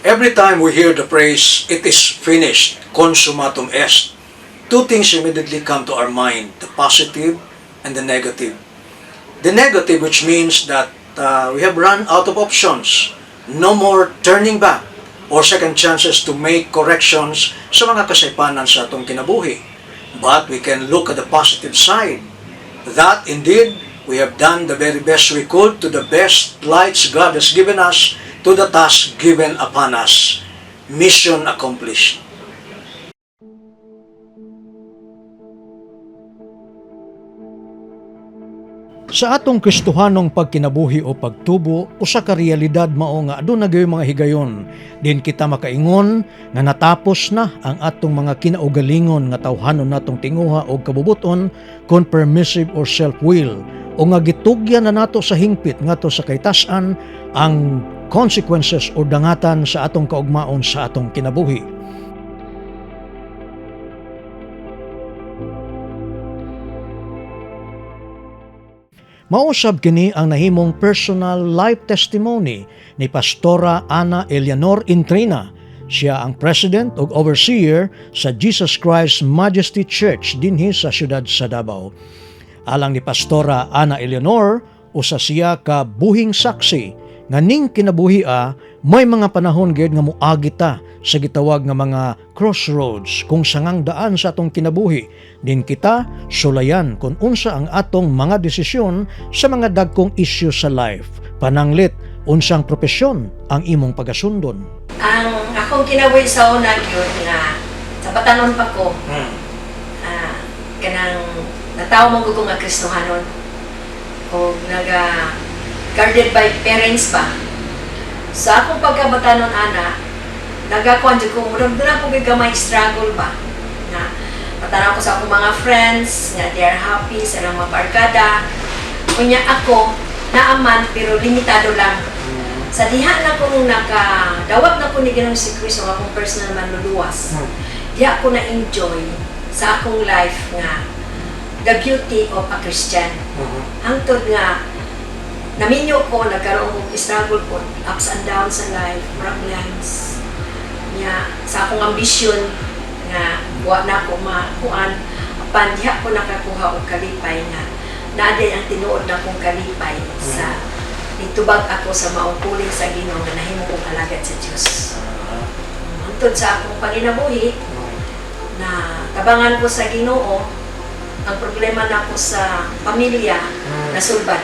Every time we hear the phrase, "It is finished, consummatum est," two things immediately come to our mind, the positive and the negative. The negative, which means that we have run out of options, no more turning back or second chances to make corrections sa mga kasaypanan sa atong kinabuhi. But we can look at the positive side, that indeed we have done the very best we could to the best lights God has given us to the task given upon us. Mission accomplished. Sa atong Kristohanong pagkinabuhi o pagtubo, usa ka realidad mao nga aduna gayoy mga higayon din kita makaingon nga natapos na ang atong mga kinaugalingon nga tawhanon natong tinguha og kabubuton kon permissive or self-will, o nga gitugyan na nato sa hingpit ngadto sa kaytas-an ang consequences o dangatan sa atong kaugmaon sa atong kinabuhi. Mausab kini ang nahimong personal life testimony ni Pastora Ana Eleanor Intrina. Siya ang president ug overseer sa Jesus Christ Majesty Church dinhi sa siyudad sa Davao. Alang ni Pastora Ana Eleanor, usa siya ka buhing saksi nga ning kinabuhia may mga panahon gyud nga moagi ta sa gitawag nga mga crossroads kung sangang daan sa atong kinabuhi din kita sulayan kung unsa ang atong mga desisyon sa mga dagkong issue sa life, pananglit unsang propesyon ang imong pagasundon. Ang akong kinabuhi sa una gyud nga sa batanon pa ko, kanang natawo man gud ko nga Kristohanon o naga guarded by parents ba. Sa akong pagkabatanon ana, nagakuan jud ko, murag doon ako gamay struggle ba na patanaw ko sa akong mga friends nga they are happy sa ilang mga barkada. Unya ako naaman pero limitado lang. Sa diha na ko nung nakadawat na ko ni Ginoong si Kristo nga akong personal manluluwas, diha ko na-enjoy sa akong life nga the beauty of a Christian. Hangtod nga naminyo ko, nagkaroon kong struggle ko, ups and downs sa life, problems. Nya, sa akong ambisyon nga wa na ako makuan, apan diha ko nakakuha og kalipay nga naa diay ang tinuod na kong kalipay sa nitubag ako sa maong puling sa Ginoo nga nahimo kong alagad sa Dios. Hangtod sa akong panginabuhi na tabangan ko sa Ginoo, ang problema nako sa pamilya nasulbad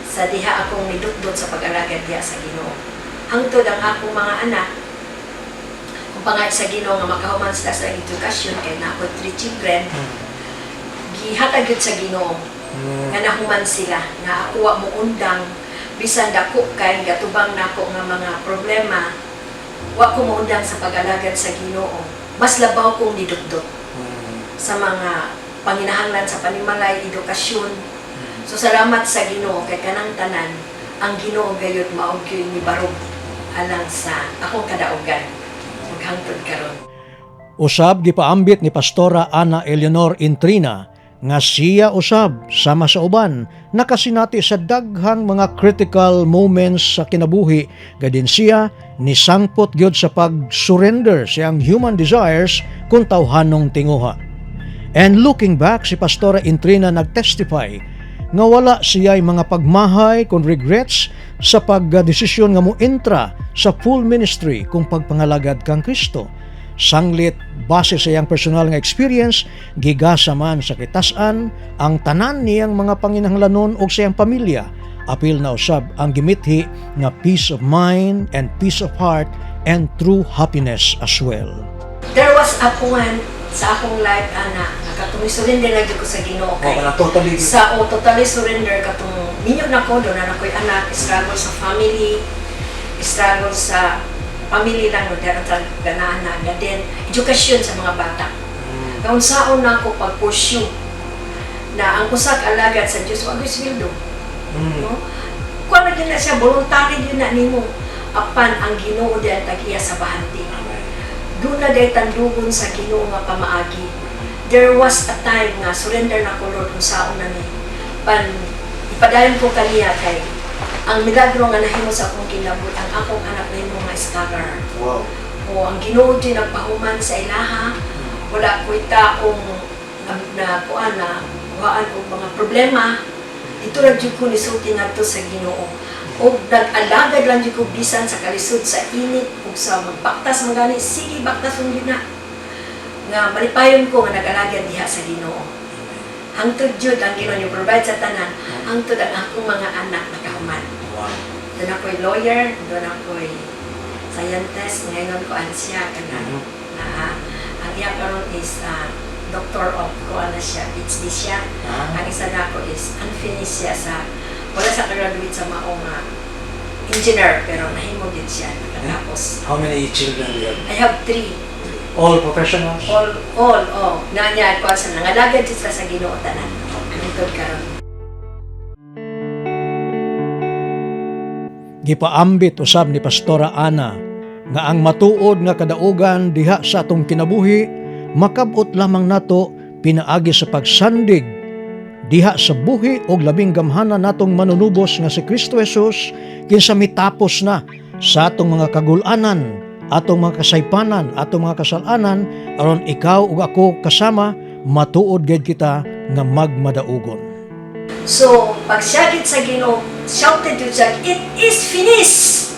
sa diha akong nidutdot sa pag-alagad diha sa Ginoo. Hangtod ang akong mga anak, kung pangay sa Ginoo nga makahuman sila sa edukasyon kay na ako three children, gihatag gyud sa Ginoo nga nahuman sila, nga ako wa mo undang bisan dako kay gatubang nako nga mga problema, wa ko moundang sa pag-alagad sa Ginoo. Mas labaw kong nidutdot sa mga panginahanglan sa panimalay, edukasyon. So salamat sa Ginoo kay kanang tanan ang Ginoo gayud mao gyud ni barog alang sa akong kadaugan ug hangtod karon. Usab gipaambit ni Pastora Ana Eleanor Intrina nga siya usab sama sa uban nakasinati sa daghang mga critical moments sa kinabuhi, gadin siya nisangpot gyud sa pag-surrender siyang human desires kung tawhanong tinguha. And looking back, si Pastora Intrina nagtestify nga wala siya'y mga pagmahay kung regrets sa pagdesisyon nga moentra sa full ministry kung pagpangalagad kang Kristo. Sanglit base sa iyang personal nga experience, gigasa man sa kitasan ang tanan niyang mga panginahanglanon og sa iyang pamilya. Apil na usab ang gimithi nga peace of mind and peace of heart and true happiness as well. There was a point sa akong life ana nga katong surrender na jud ko sa Ginoo kay Totally. Sa o totally surrender, katong minyo na ko doon na ako'y anak, struggle sa family, struggle sa family lang no, dahil ang ganaan na nga then edukasyon sa mga bata. Kung saon na ako pag-pursue na ang usa ka alagad sa Dios wa gyud sweldo, no? Kuan na gyud na siya, voluntary gyud na nimo, apan ang Ginoo di ang tag-iya sa bahandi. Doon na day tandugon sa Ginoo nga pamaagi. There was a time nga surrender na ko, Lord, kung saon na ni pan ipadayon ko kaniya kay ang milagro nga nahimo sa akong kinabuhi, ang akong anak nahimo nga scholar. O ang Ginoo jud nagpahuman sa ilaha. Wala ko'y taong na kuan na kuhaan og mga problema. Dito ra jud ko nisulti ngadto sa Ginoo. Og nag-alagad lang jud ko bisan sa kalisod, sa init ug sa magbaktas man gani, sige, baktas man jud na. Nga malipayon ko nga nag-alagad diha sa Ginoo. Hangtod jud ang Ginoo yung provide sa tanan, hangtod ang akong mga anak nakahuman. Doon ako'y lawyer, doon ako'y scientist, ngayon ko siya kana na ang iya karon is doctor of kuan na siya, PhD siya. Ang isa nako is unfinished siya sa wala sa graduate sa mao nga engineer, pero nahimo gid siya, nakatapos. How many children do you have? I have three. All professionals? All, oh. Na niya kuan sa nangalagad jud sila sa Ginoo tanan. Hangtod karon. Gipaambit usab ni Pastora Ana nga ang matuod nga kadaugan diha sa atong kinabuhi makabot lamang nato pinaagi sa pagsandig diha sa buhi og labing gamhanan natong manunubos nga si Kristo Jesus, kinsa mitapos na sa atong mga kagul-anan, atong mga kasaypanan, atong mga kasalanan, aron ikaw ug ako, kasama, matuod gid kita nga magmadaugon. So, pagsyagit sa Ginoo, shouted to siya, "It is finished!"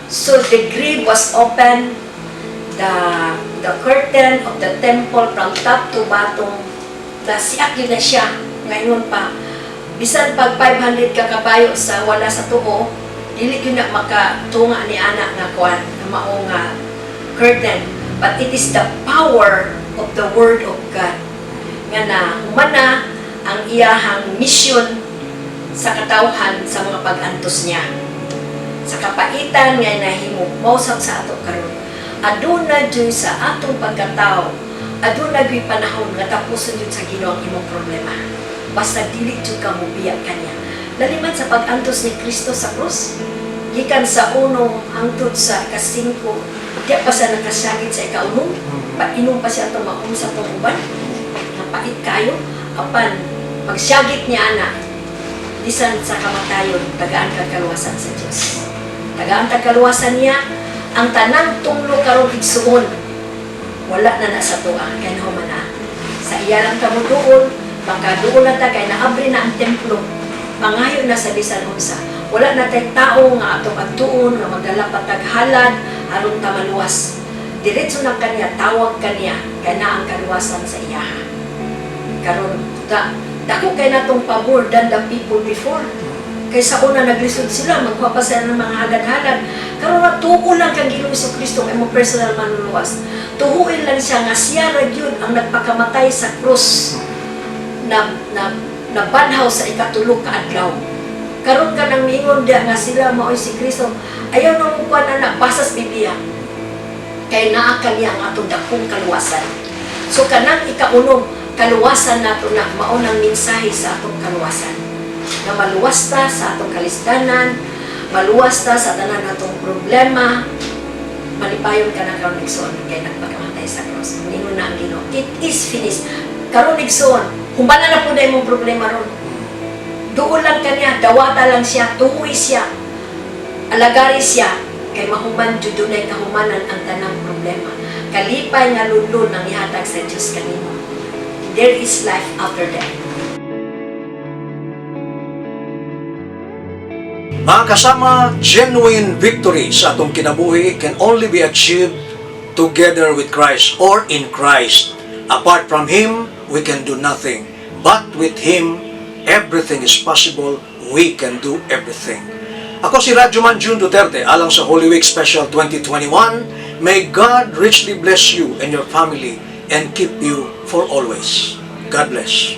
So, the grave was open, the curtain of the temple from top to bottom, nasiak yun na siya. Ngayon pa, bisan pag 500 ka kabayo sa wala sa tuo, dili yun na makatunga ni anak nga kuan, nga mao nga curtain. But it is the power of the Word of God nga na humana ang iyahang mission sa katawhan sa mga pag-antos niya. Sa kapaitan nga nahimo, mausap sa ato karon. Aduna jud sa atong pagkatao, aduna gyud panahon nga tapuson jud sa Ginoo ang imong problema. Basta dili jud ka mobiya kanya. Laliman sa pag-antos ni Kristo sa krus, gikan sa uno hangtod sa ikasingko, di pa siya nakasyagit sa ikaunom, painom pa siya itong maum sa itong uban, napait kayo, apan pagsyagit niya ana, bisan sa kamatayon, tagaan kag kaluwasan sa Dios. Tagaan kag kaluwasan niya, ang tanang tunglo karon, igsuon, wala na na sa tuwa, kay nahuman na. Sa iya lang kamo duol, makaduol na ta kay naabri na ang templo. Mangayo na sa bisan unsa. Wala na tay tao nga atong adtuon nga magdala pa tag halad aron ta maluwas. Diretso na kanya, tawag kanya, kay na ang kaluwasan sa iyaha. Karon da dako kay natong pabor than the people before. Kay sa una naglisod sila, magkuha pa sila ng mga halad-halad. Karon na tuo lang kang Ginoong Kristo ang imong personal manluluwas. Tuhuin lang siya nga siya ra gyud ang nagpakamatay sa krus na na nabanhaw sa ikatulo ka adlaw. Karon ka nang miingon diya nga sila maoy si Kristo. Ayaw na mo kuan ana basas Biblia. Kay naa kaniya ang atong dakong kaluwasan. So kanang ikaunom, kaluwasan nato na mao nang mensahe sa atong kaluwasan. Nga maluwas ta sa atong kalisdanan, maluwas ta sa tanan natong problema, malipayon ka na karon, igsoon, kay nagpakamatay sa cross. Ningon na ang Ginoo, "It is finished." Karon, igsoon, humana na po na imong problema ron. Duol lang kaniya, dawata lang siya, tuhoy siya, alagari siya, kay mahuman jud dunay kahumanan ang tanang problema. Kalipay nga lunlun ang ihatag sa Dios kanimo. There is life after death. Mga kasama, genuine victory sa atong kinabuhi can only be achieved together with Christ or in Christ. Apart from Him, we can do nothing. But with Him, everything is possible. We can do everything. Ako si Radyoman June Duterte, alang sa Holy Week Special 2021. May God richly bless you and your family and keep you for always. God bless.